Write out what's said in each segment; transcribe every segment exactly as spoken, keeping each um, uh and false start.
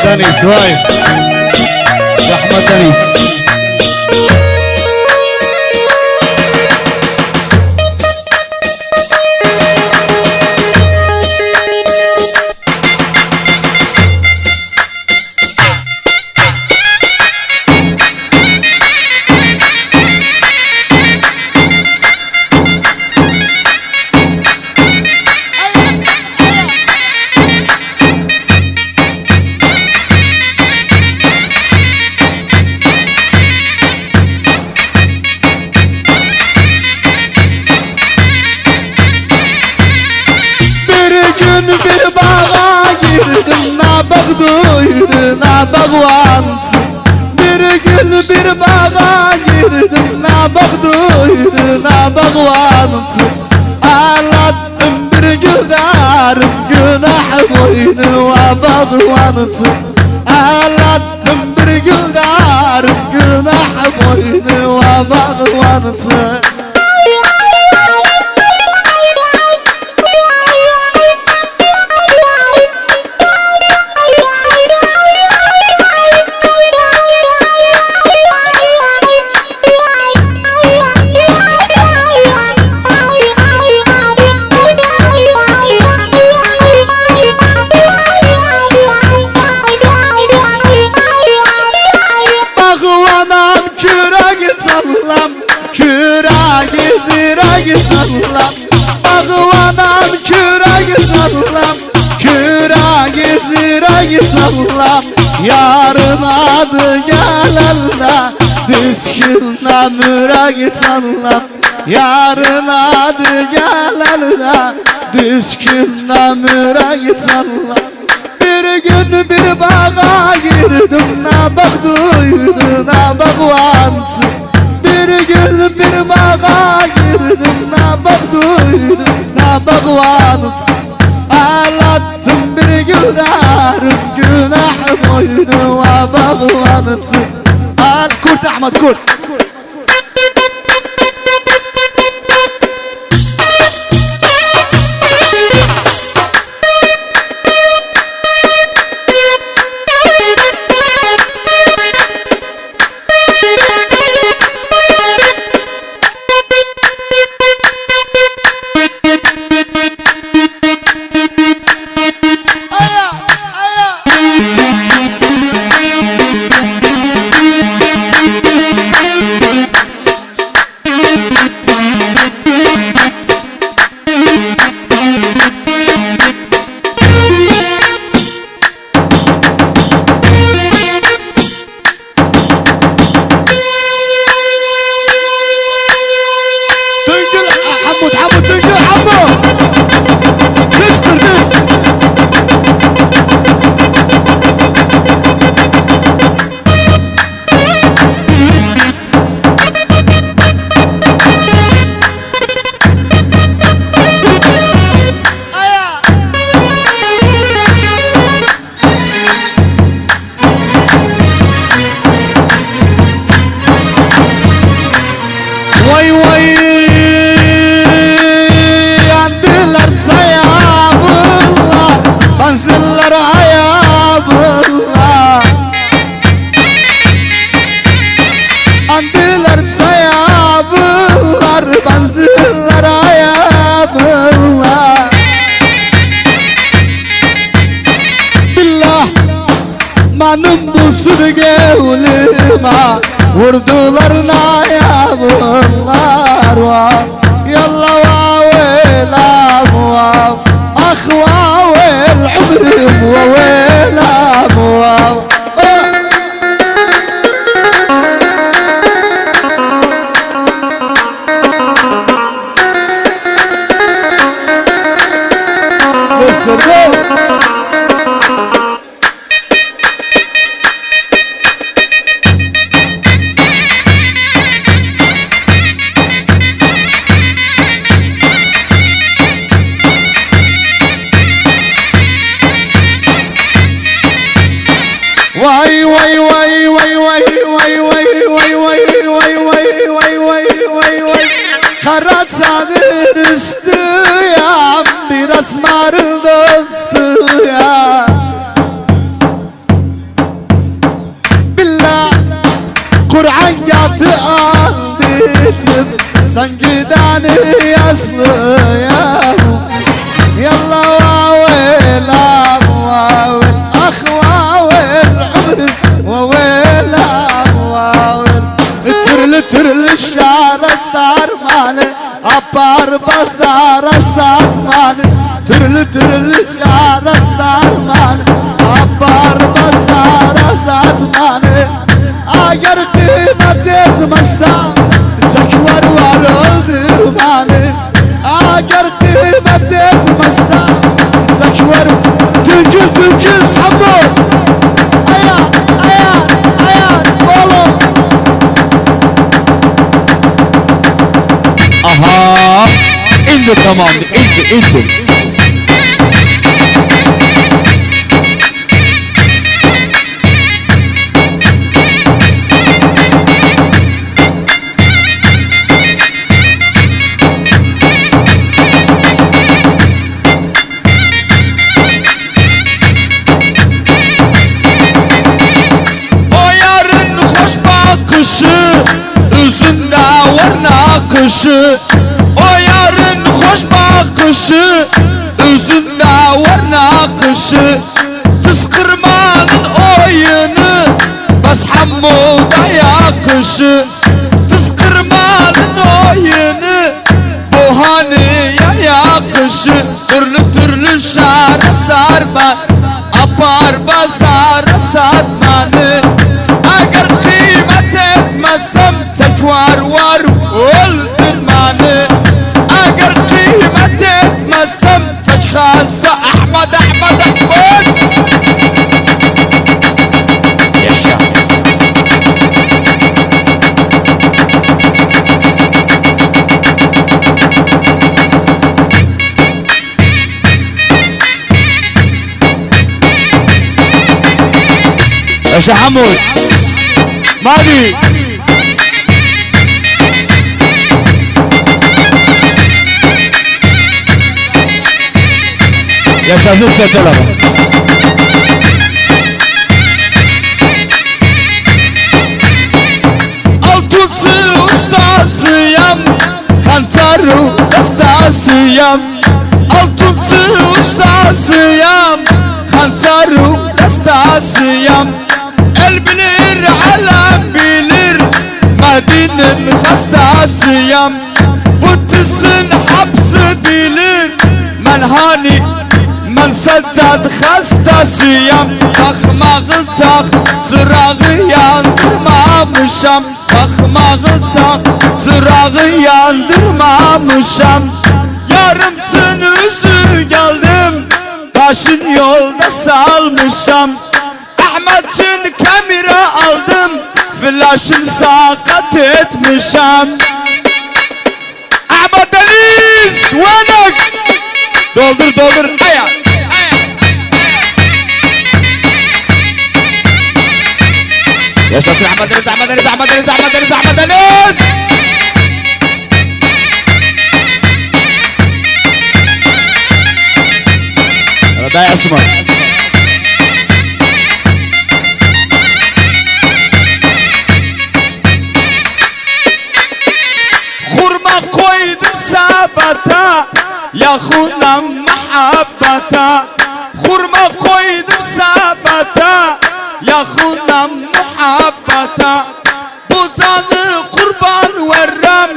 دنیز، وای. رحمت دنیز. بیر گون بیر باغا گیردیم، نه باغ دویدو، نه باغوانچی. بیر گون بیر باغا گیردیم، نه باغ دویدو، نه باغوانچی. ال آتدیم بیر گول داریم، گوناه بوینووا باغوانچی. ال آتدیم بیر گول داریم، گوناه بوینووا باغوانچی. باغوانام، کورک چاللام، کورک، زیرک چاللام. باغوانام، کورک چاللام، کورک، زیرک چاللام. یارین آدی گلنده، دیسکیندن اورک چاللام. یارین آدی گلنده، دیسکیندن اورک چاللام. بیر گون بیر باغا گیردیم، نه باغ دویدو، نه باغوانچی. بیر گون بیر باغا گیردیم، نه باغ دویدو، نه باغوانچی. ال آتدیم بیر گول داریم، گوناه بوینووا باغوانچی. ال، کورت احمد، کورت. دؤنگول، حمو، حمو، دؤنگول، حمو. دوزدور، دوز. وای، وای، آندیلار چایا بونلار، بنزینلر آیا بونلار. آندیلار چایا بونلار، بنزینلر آیا بونلار. بالله، منیم بو سود قولوما ووردولار نایا بونلار، وای. یاللا، واو، ائله‌م، واو. آخ، واو، ائل عؤمروم، واو، ائله‌م، واو. دوستلار، دوست. وای، وای، وای، وای. قارا چادیر اوستویم، بیر آسمارین دوستویم. یاهو. یالله واویل، آه واویل، آخ واویل عمریم، واویل، آه واویل. تورلو تورلو شهره سارمانی، آپار بازارا ساتمانی. تورلو تورلو شهره سارمانی، آپار بازارا ساتمانی. اگر قیمت ائتمزسن، چک وار وار اؤلدور منی. اگر قیمت ائتمزسن، چک وار. دونگول، دونگول، عمو. آیا، آیا، آیا، اولوم. آها، ایندی تامامدیر، ایندی، ایندی. او یارین خوش باخیشی، اوزونده وار ناخیشی. او یارین خوش باخیشی، اوزونده وار ناخیشی. قیسقیرمانین اویونو، بس حمودا یاخیشی. قیسقیرمانین اویونو، بوهانییا یاخیشی. تورلو تورلو شهره سارمانی، آپار بازارا ساتمانی. اگر قیمت ائتمزسن، چک وار وار اؤلدور منی. اگر قیمت ائتمزسن، چک خانچا احمد، احمد، احمد. یاشا. یاشا حمو. مادی. یاشاسین سرتال آغا. آلتونچو اوستاسییام، خنجرین اوستاسییام. آلتونچو اوستاسییام، خنجرین اوستاسییام. ائل بیلیر، عالم بیلیر، مهدی‌نین خسته‌سییام. بو تیزین هامیسی بیلیر، من هانی، من سجاد خسته‌سییام. چاخماغی چاخ، چیراغی یاندیرمامیشام. چاخماغی چاخ، چیراغی یاندیرمامیشام. یاریم اوچون اوزوک آلدیم، داشین یولدا سالمیشام. احمد اوچون کامئرا آلدیم، فلاشین ساغات ائتمیشم. احمد دنیز، وانک. دولدور، دولدور. آیا. یاشاسین احمد دنیز، احمد دنیز، احمد دنیز، احمد دنیز، احمد دنیز. آرادان یاشیما. خورما قویدوم صاباتا، یاخینام محبته. خورما قویدوم صاباتا، یاخینام محبته. بو جانی قوربان وئررم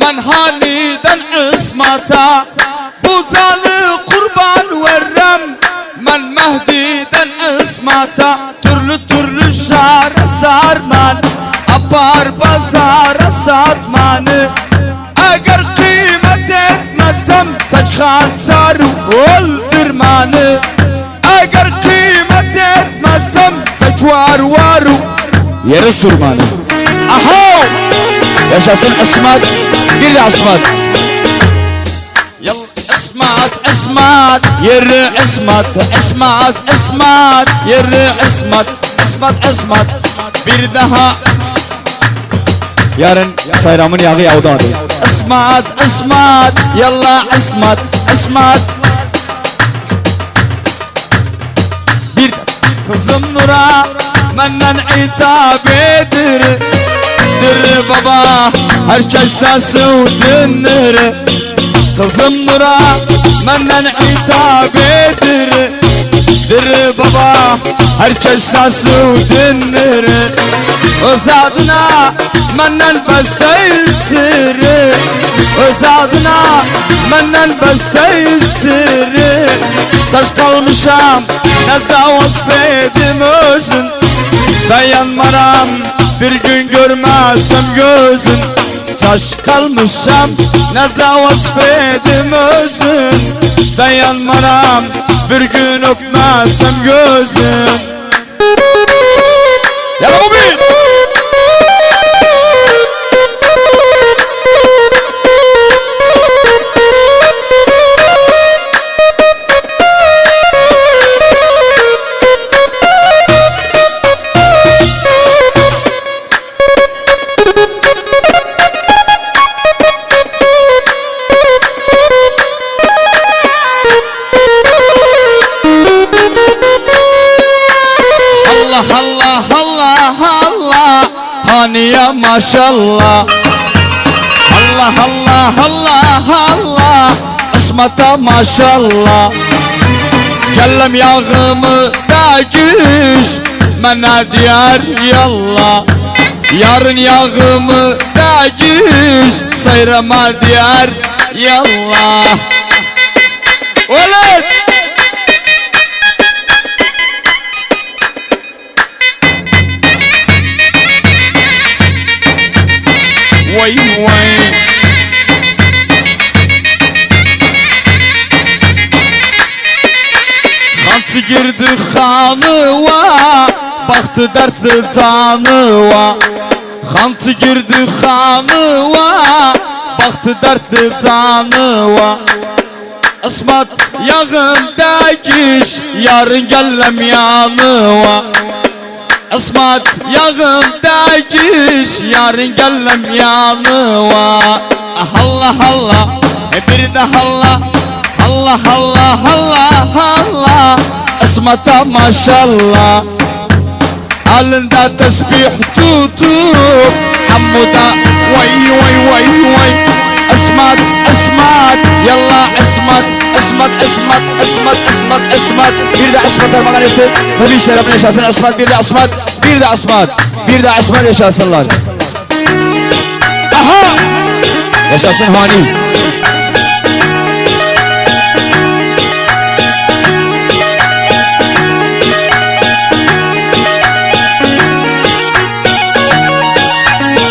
من هانی‌دن عصمته. بو جانی قوربان وئررم من مهدی‌دن عصمته. تورلو تورلو شهره سارمانی، آپار بازارا ساتمانی. اگر قیمت ائتمزسن، چک خنجرین اؤلدور منی. اگر قیمت ائتمزسن، چک وار وار یئره سورمانی. آها! یاشاسین عصمت، بیر ده عصمت. یال عصمت، عصمت، یئری عصمت، عصمت، عصمت، یئری عصمت، عصمت، عصمت. بیر داها یارین سایرامین یاغی یاودی آدی. عصمت، عصمت، یالله عصمت، عصمت. بیر قیزیم نورا مندن عتاب ائدیر. دئییر بابا، هر کس سسین دینله‌ییر. قیزیم نورا مندن عتاب ائدیر، دئییر بابا، هر کس سسیوی دینله‌ییر. اؤز آدینا مندن بسته ایسته‌ییر، اؤز آدینا مندن بسته ایسته‌ییر. ساچ قالمیشام، نه جاوز ائدیم اؤزون، دایانمارام بیر گون گؤرمه‌سم گؤزون. ساچ قالمیشام، نه جاوز ائدیم اؤزون، دایانمارام بیر گون اؤپمه‌سم گؤزون. یالا، او بیر. الله، الله، الله، الله، هانی‌یه ماشاالله. الله، الله، الله، الله، عصمته ماشاالله. گلله‌م یاغیمی دا گیج، منه دئیر یاللا. یارین یاغیمی دا گیج، سایراما دئیر یاللا. اولد! وای، وای. خانچی گیردی خانیوا، باخدی دردلی جانیوا. خانچی گیردی خانیوا، باخدی دردلی جانیوا. عصمت، یاغین دا گیج، یارین گلله‌م یانیوا. عصمت، یاغین دا گیج، یارین گلله‌م یانیوا. الله، الله، ائ، بیر ده الله، الله، الله، الله، الله. عصمته ماشاالله. الینده تسبیح توتوب، حمودا، وای، وای، وای، وای. عصمت، عصمت، یاللا عصمت، عصمت، عصمت، عصمت، عصمت، عصمت. بیر ده عصمت، درمانلار ائتسین. بو بیر شرفینه یاشاسین عصمت، بیر ده عصمت، بیر ده عصمت، بیر ده عصمت یاشاسینلار. آها! یاشاسین هانی.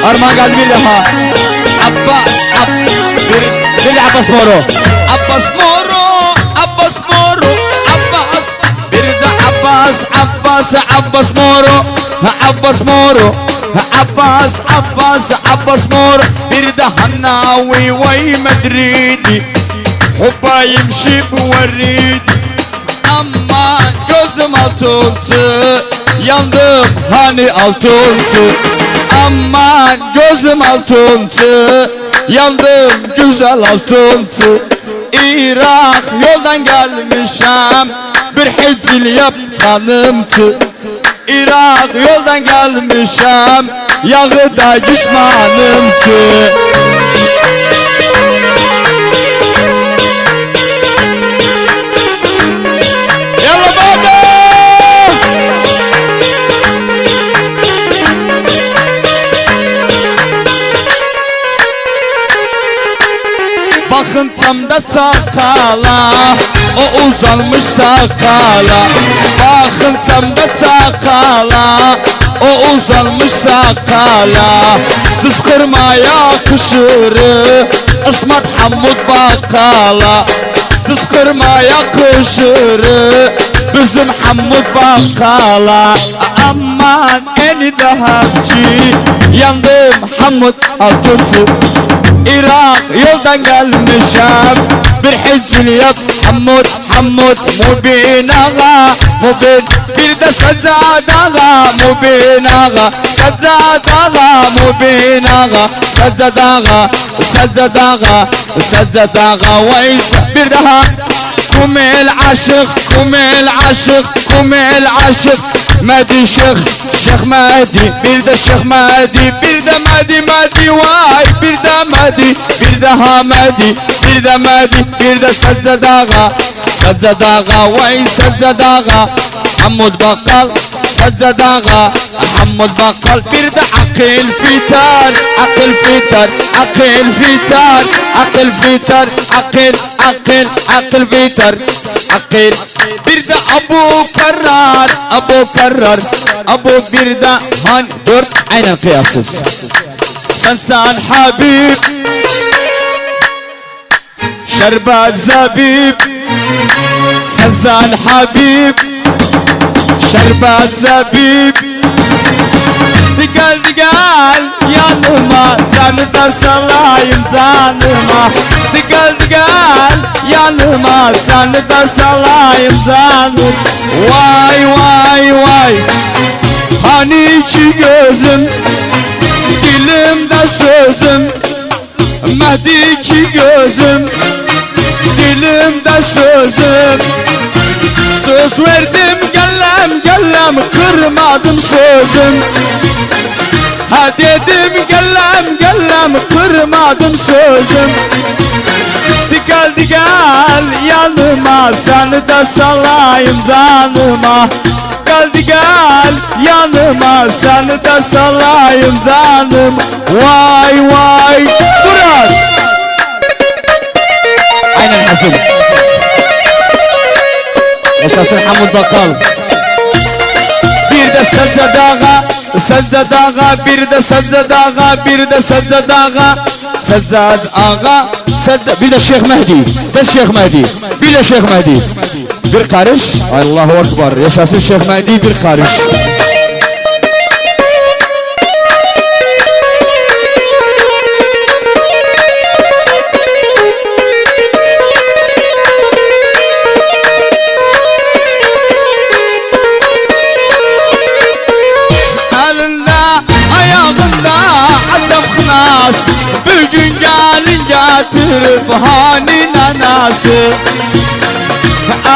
آرمان قلبی بیر دفعه. عباس، عب-، بیر، بیر ده عباس مورو. عباس مورو، عباس مورو، عباس. بیر ده عباس، عباس، عباس مورو. هه، عباس مورو. هه، عباس، عباس، عباس مورو. بیر ده هناوی، وای مدریدی. حبایم شیب وریدی. آمان گؤزوم آلتونچو، یاندیم هانی آلتونچو. آمان گؤزوم آلتونچو، یاندیم گؤزل آلتونچو. ایراق یولدان گلمیشم، بیر حجله یاپ خانیمچی. ایراق یولدان گلمیشم، یاغی دا دوشمانیمچی. باخین چامدا چاقالا، او اوزانمیش ساقالا. باخین چامدا چاقالا، او اوزانمیش ساقالا. قیسقیرمایا قیشیری، عصمت حمود باقالا. قیسقیرمایا قیشیری، بیزیم حمود باقالا. آمان انی داها کی، یاندیم حمود آلتونچو. ایراق یولدان گلمیشم، بیر حجله یاپ حمود، حمود. مبین آقا، مبین، بیر ده سجاد آقا، مبین آقا، سجاد آقا، مبین آقا، سجاد آقا، سجاد آقا، سجاد آقا، وای س-، بیر داها. کومیل عاشیق، کومیل عاشیق، کومیل عاشیق. مهدی شیخ، شیخ مهدی، بیر ده شیخ مهدی، بیر ده مهدی، مهدی، وای، بیر ده مهدی، بیر ده حامدی، بیر ده مهدی، بیر ده سجاد آغا، سجاد آغا، وای، سجاد آغا، حمود بقال، سجاد آغا، حمود بقال، بیر ده عقیل فیتار، عقیل فیتار، عقیل فیتار، عقیل فیتار، عقیل، عقیل، عقیل فیتار، عقیل. بیر ده ابو کرار، ابو کرار، ابو بیر ده هان دؤرد عینن قیاسیز. سنسن حبیب، شربت زبیب، سنسن حبیب، شربت زبیب. دگل دگل یانیما، سنی ده سالاییم جانیما. دگل دگل یانیما، سنی ده سالاییم جانیم. وای، وای، وای، هانی کی گؤزوم، دیلیمده سؤزوم، مهدی کی گؤزوم، دیلیمده سؤزوم. سؤز وئردیم، گللم، گللم، قیرمادیم سؤزوم. هه، دئدیم، گللم، گللم، قیرمادیم سؤزوم. دگل دگل یانیما، سنی ده سالاییم جانیما. دگل دگل یانیما، سنی ده سالاییم جانیم. وای، وای، بوراز. عینن حسین. یاشاسین حمود بقال. بیر ده سجاد آغا، سجاد آغا، بیر ده سجاد آغا، بیر ده سجاد آغا، سجاد آغا، سجاد، بیر ده شیخ مهدی، ده شیخ مهدی، بیر ده شیخ مهدی. بیر قاریش. الله اکبر. یاشاسین شیخ مهدی، بیر قاریش. الینده، آیاغیندا عجب‌خناس، بیر گون گلین گتیریب هانی ننه‌سی.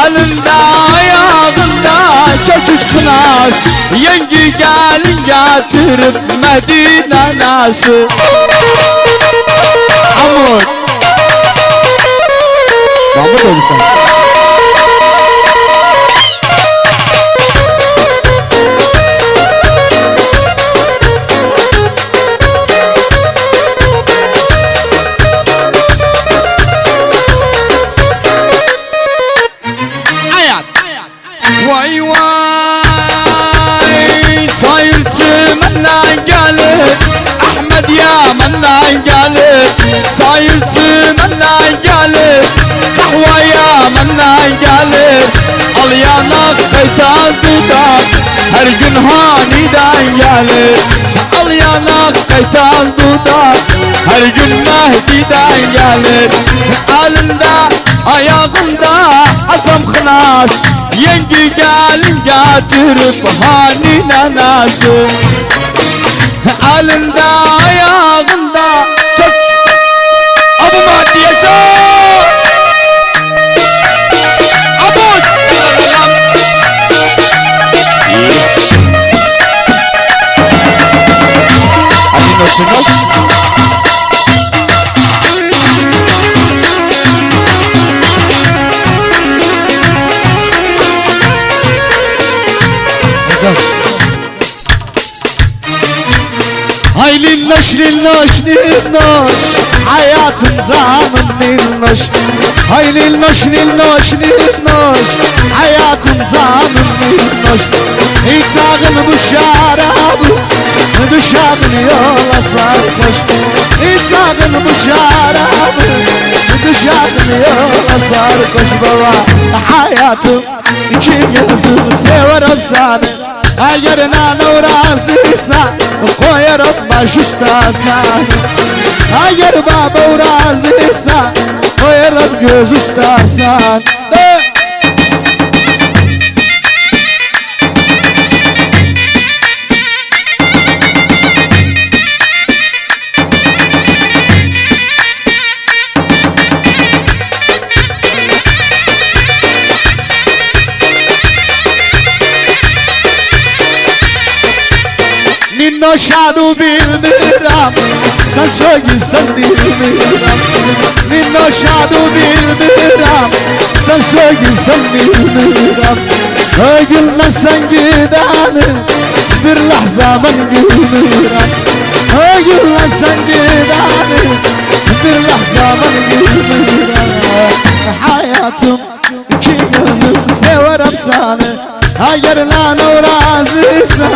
الینده، آیاغیندا کؤکوک خناس، یئنگی گلین گتیریب مهدی ننه‌سی. حمود. حمود اولسون. حیات. وای، وای، طاهیر چیمندن گلیر، احمد یمندن گلیر، طاهیر چیمندن گلیر، قهوه یمندن گلیر، آل یاناق قایتان دوداق، هر گون هانیدن گلیر، آل یاناق قایتان دوداق، هر گون مهدیدن گلیر، الینده آیاغیندا عجب‌خناس، یئنگی گلین گتیریب هانی ننه‌سی. الینده، آیاغیندا چوخ. آبی مهدی‌یه جان. آبی. آبی نوشیموش. آی لیللوش، لیللوش، لیللوش، حیاتیم جانیم لیللوش. آی لیللوش، لیللوش، لیللوش، حیاتیم جانیم لیللوش. ایچاغین بو شرابی، دوشاغین یولا سرخوش. ایچاغین بو شرابی، دوشاغین یولا سرخوش. بابا، حیاتیم ایکی گؤزوم سئویرم سنی. اگر ننه راضیسا، قویارام باش اوسته سنی. اگر بابا راضیسا، قویارام گؤز اوسته سنی. ناشادو بیلمیرم، سن سؤیورسن بیلمیرم. نین ناشادو بیلمیرم، سن سؤیورسن بیلمیرم. آی گوللر، سن گئدنی بیر لحظه من گولمیرم. آی گوللر، سن گئدنی بیر لحظه من گولمیرم. حیاتیم، ایکی گؤزوم، سئوه‌رم سنی. اگر ناراضیسان،